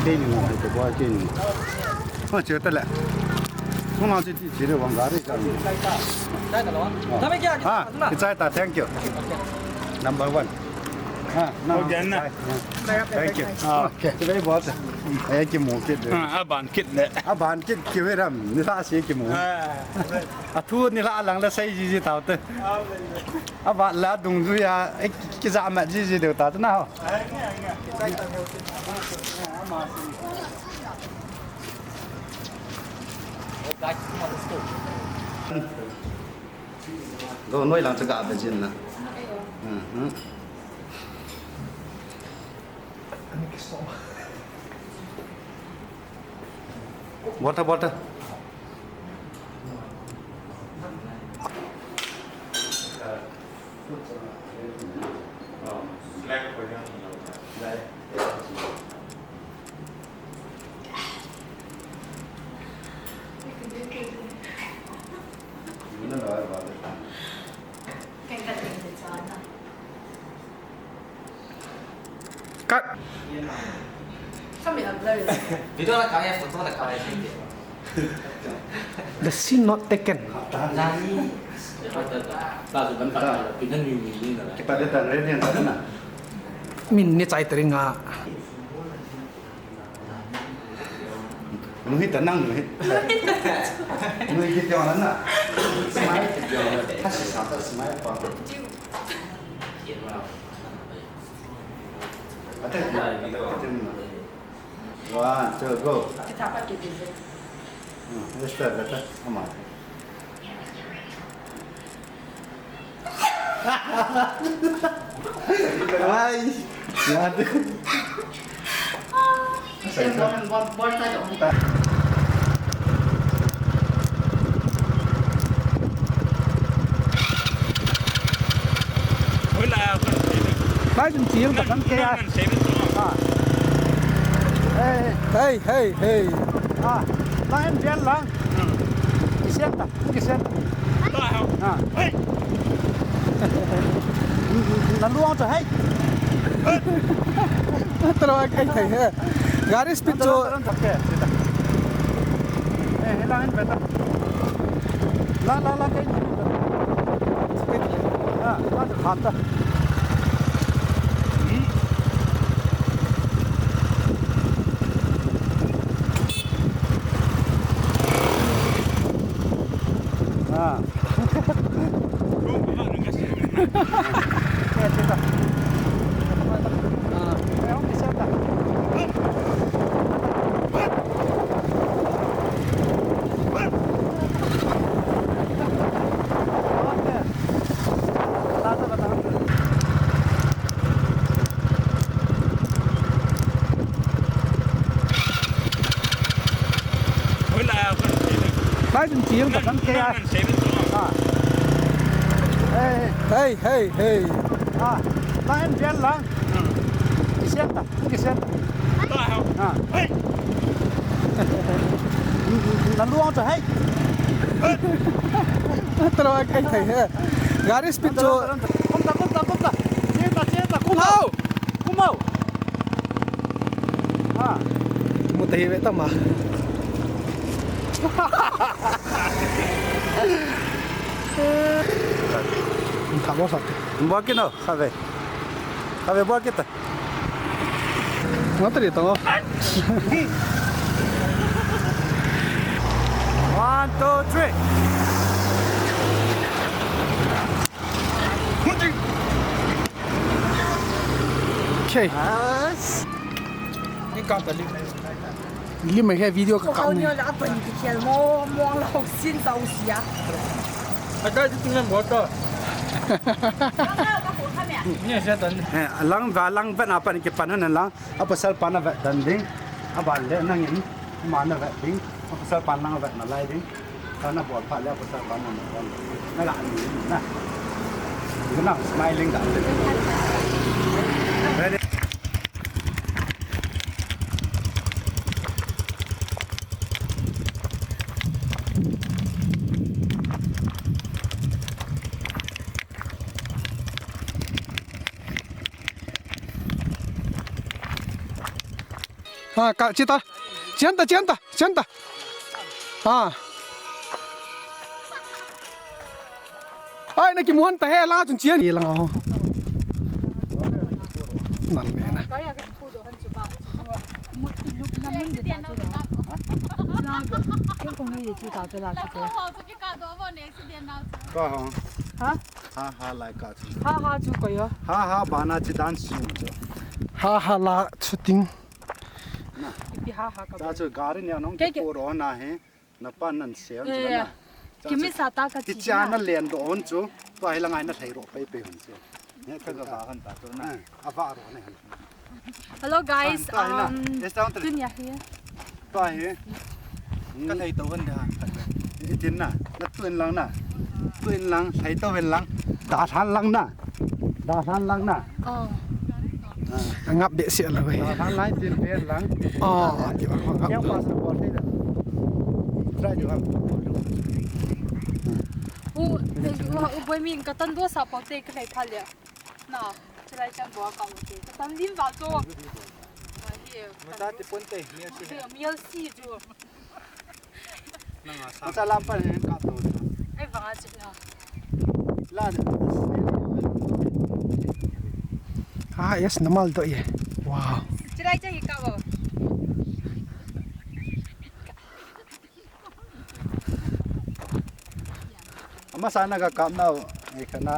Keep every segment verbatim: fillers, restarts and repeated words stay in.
Kei ni mo, kei te bo, kei ni. Oh, che ta le. Mo ma che ti che le wang gari ka. Ah, kichai ta, thank you. Number one. Ah, no, okay, na. Thank you. Ah, okay. Very important. Thank you, mo kit. Ah, aban kit le. Aban kit ki we ram, ni sa si ki mo. Ah. Athu ni la lang le sai ji ji tau te. Aban la dungjuia, eh, ki, ki ja ma ji ji deu ta te na ho. Go, noi lang chu ga be jin na. Mhm. Water, water. Cut. Video na kaya, photo na kaya. The scene not taken. Nani? Min ni chai teringa. Nuhi ta nang nuhi. Nuhi kiti orang na. Smile kiti orang. Kasi sata smile pa. Ate, ate, ate. One, two, go. Hmm, let's start, let's start. Come on. Ai, ya tu. Bai jun chiu ta kan ke a. Ah. Hey, hey, hey, hey. Ah, la en jen lang. Kisian ta, kisian ta. Ah. Na luang ta, hey. Tara kai thai he. Gari speed chu. Eh, he lang en beta. La, la, la, kai. Speed. Ah, la, la, la. Ah. Bai jun chiu ta kan ke a. Ah. Hey, hey, hey. Ah, la en jen lang. Kisian ta, kisian ta. Ah. Na luang ta, hey. Tara kai thai he. Gari speed chu. Kum ta, kum ta, kum ta. Chen ta, chen ta, kum ta. Kum ta. Ah. Mu ta hi ve ta ma. Tha bo sa. Bo ki no, sa ve. Sa ve bo ki ta. Ngo ta ri to. One, two, three. Okay. Ni ka ta li. Li mai he video ka ka. Ni la pan ki khel mo mo la sin sa u sia. Ada di tingnan mo to. Ni sa tan. Eh, lang va lang va na pan ki pan na lang. A pasal pa na vet dan ding. A ban le nangin, ama na vet ding. A pasal pa nang vet na lai ding. Ka na bol pha le a pasal pa na na vet. Na la ni na. Ina smiling da. Ready? Ha, ka, chita. Chian ta, chian ta, chian ta. Ha. Ai, na kimuan ta he, la chun chian. Lang ho. Nal me na. Ka ho. Ha? Ha ha lai ka chu. Ha ha chu ko yo. Ha ha bana chi dan su chu. Ha ha la chu ting. Na. Ipi ha ha ka. Ta chu gari ne nong ke ke. Ko ro na he. Na pa nan se on chu na. Kimi sa ta ka chi. Ti cha na len do on chu. To ai la ngai na thei ro pe pe hon chu. Ne ka ga ba han ta chu na. A va ro ne. Hello guys, um, tunia hi. Tua hi. Ka thei to han da. Itin na, na tuin lang na. Tuin lang, thei to ven lang. Da than lang na. Da than lang na. Oh. Angap de sia la wei. Da than lang tin ven lang. Oh, di ba. Yang pa sa bol ni da. Try di ba. U, u, u boy min ka tan do sa pa te ka thei pha le. Na, chulai chan bua ka u te. Ka tam lim va chu. Ai, hi. Mata ti pon te, mial si. Hi, mial si chu. Nanga sa. Mata lam pan ka to. Ai, va chu na. La. Ah, yes, normal to ye. Wow. Chulai chan hi ka bo. Ama sana ka kap nau, eh, kana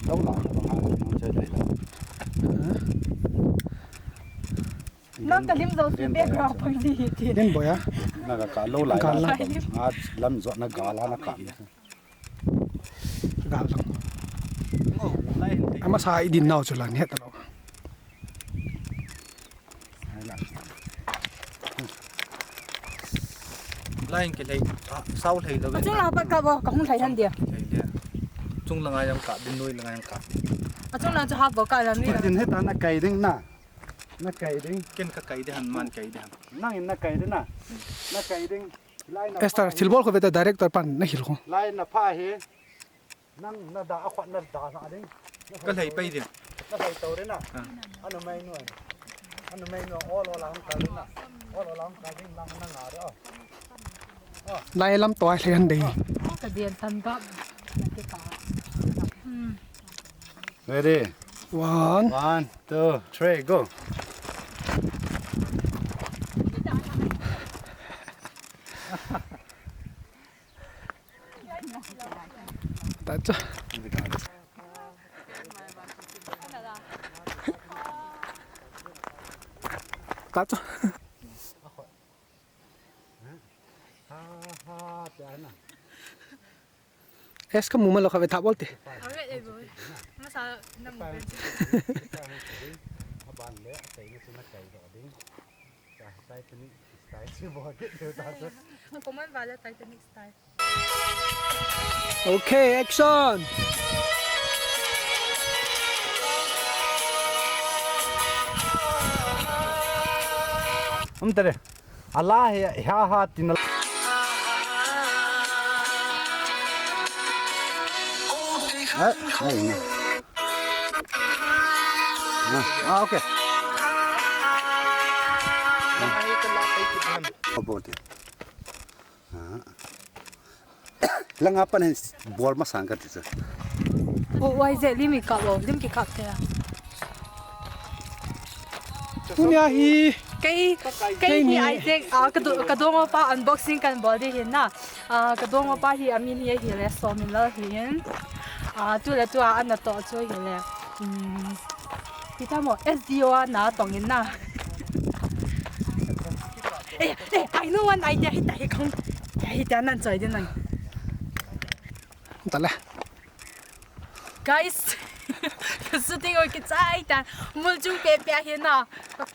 lo la ko ha, nung chai dai la. Nang ka lim zo si background pang di ti. Din boya. Na ka ka lo la. Ka la. A lam zo na ga la na ka. Ga la. Ama sa i din nau chu la ne ta lo. Line ke lei, ah, sao lei lo. Achung lang pat ka bo, ka hung lei han dia. Lei dia. Chung langa jong ka, din noi langa jong ka. Achung lang chu ha bo ka la ni. Din he ta na kai ding na. Na kai ding. Ken ka kai de han man kai de han. Nang in na kai de na. Na kai ding. Line na Esther, thilbol kho ve ta director pan na hil kho. Line na pha he. Nang na da a khot na da na ding. Ka lei pai ding. Na lei to re na. Ah. Anu mai nu. Anu mai nu ol ol ang ka re na. Ol ol ang ka ding lang na nga re. Oh. Lai lam to ai lei han dei. Ka dian tan ba. Hmm. Ready. One. One, two, three, go. Tacho. Tacho. Es ka mu ma lo kha ve tha bol te. Are e bo. Masa na mu ben. Aban le, sai na suna kai do ding. Titanic style. Common wala Titanic style. Okay, action. Um, tare. Ala he, ha, ha, tin. Ah, ai, ne. Ah, ah, okay. Ah. Abote. Ah. Langa pan hin bol masang ka ti sa. O, wai je lim i kap lo, lim ki kap te. Tunia hi. Kei, kei hi Isaac, ah, ka do-, ka dong pa unboxing kan bol di hin na. Ah, ka dong pa hi amin hi hi le Sominlal hin. Ah, tu le tu a ana to chu hi le. Hmm. Kita mo S D O a na tong in na. Eh, eh, I know one idea. Hita hi kong. Hita nan choi din nan. Tale. Guys, shooting oi kichai ta. Mulchung pe pe hin na.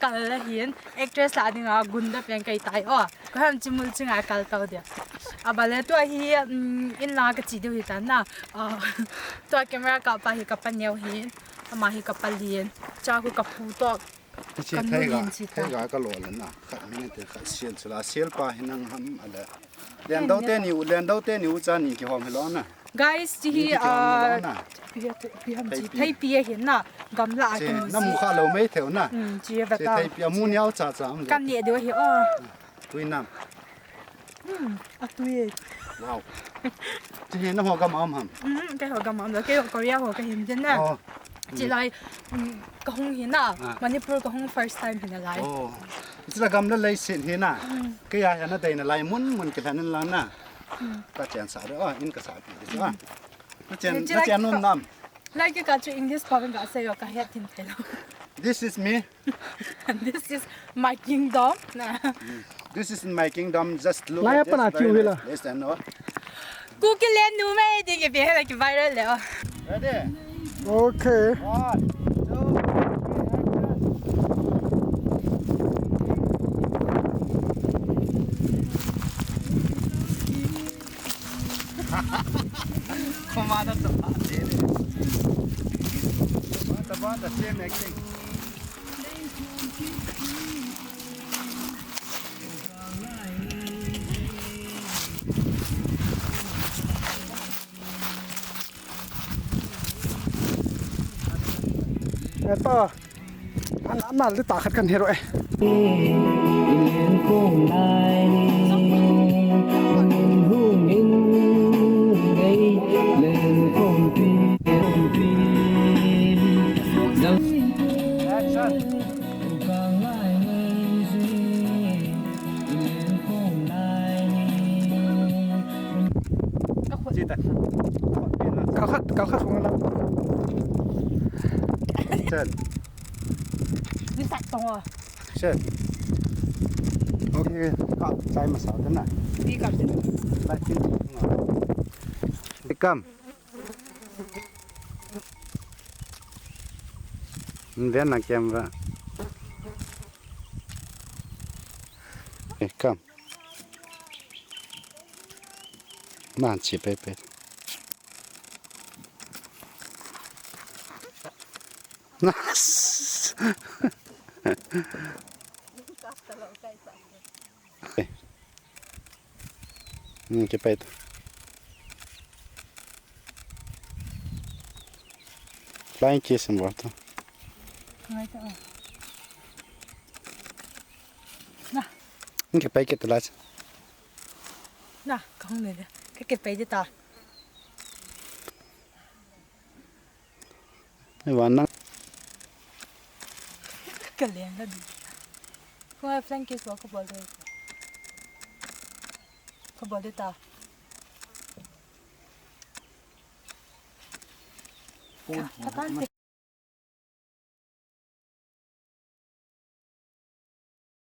Kal la hin. Actress la ding a gunda pen kai tai o. Ko ham chi mulchung a kal tau dia. Abale tua hi, um, in la ka chi deu hi ta na. Ah, tua camera ka pa hi ka pa neo hin. Ama hi ka pa lien. Cha ku ka pu to. Hiche theiga, theiga ka lo le na, khat min te khat sial chula, sial pa hi nang ham ale. Lendau teni u, lendau teni u cha ni kihom hi lo na. Guys, chi hi, Chi hi ah, kilam na. Pi, pi ham chi, Theipi. Theipi ahi na. Gamla a Chi, kimu na mu si. Kha lo mai theu na. Hmm, chi Chi veta. Theipi amu niau cha cha am le. Kan ne deu hi, oh. Tui nam. Hmm, a tui. Wow. Chi hi na ho gam am ham. Hmm, kei ho gam am lo. Kei ho Korea ho ka hin den na. Oh. Chi lai, hmm, ka hung hi na. Ah. Manipur ka hung first time hi na lai. Oh. Chi la gam la lai sin hi na. Hmm. Kei a ya na dei na lai mun mun ki lan lang na. Hmm. Ka chen sa de. Oh, in ka sa pi de sa. Na chen, Chi na lai chen nun nam. Lai ki ka chu English pa ka sa yo ka het thin pe lo. This is me. This is my kingdom. Na. This is my kingdom. Just look Lai at this. Apa na very tiu nice hila. Place and all. Kuki len nu mai ding ke pe la ki viral le. Ready? Okay. One, two, three, action. Commander to. What about the same acting? Eto. An, an, an, lita khat kan hero eh. Action. Chita. Kal khat, kal khat hung la. Chal. Ni sat tong a. Chal. Okay, ka chai masa ta na. Ni ka chai. Ba chin. Ikam. Ven na camera. Eh, come. Man, chi pe pe. Nice. Eh. Hmm, kipai ta. Flying kiss and water. Ngai ta. Na. Hmm, kipai kit la. Na, kong ne. Ke kipai de ta. Ei, wan nang. Ka leng ka di. Ko flying kiss wa ko bol de. Ko bol de ta. Phone, phone. Ka, ka tan te.